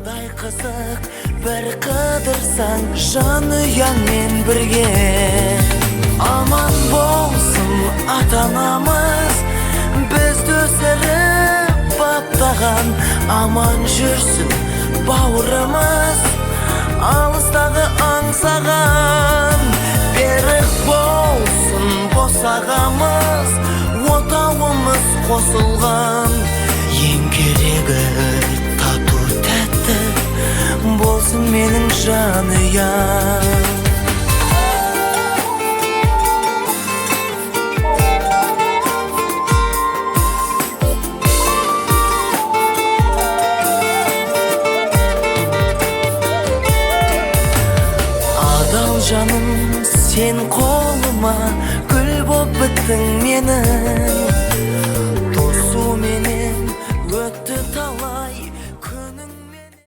Қандай қызық бір қыдырсаң жанұяңмен бірге. Аман болсын ата-анамыз, бізді өсіріп баптаған. Аман жүрсін бауырымыз, алыстағы аңсаған. Берік болсын босағамыз, отауымыз қосылған. Ең керегі тату тәтті болсын менің жанұям. Адал жаным, сен қолыма гүл боп біттің менің.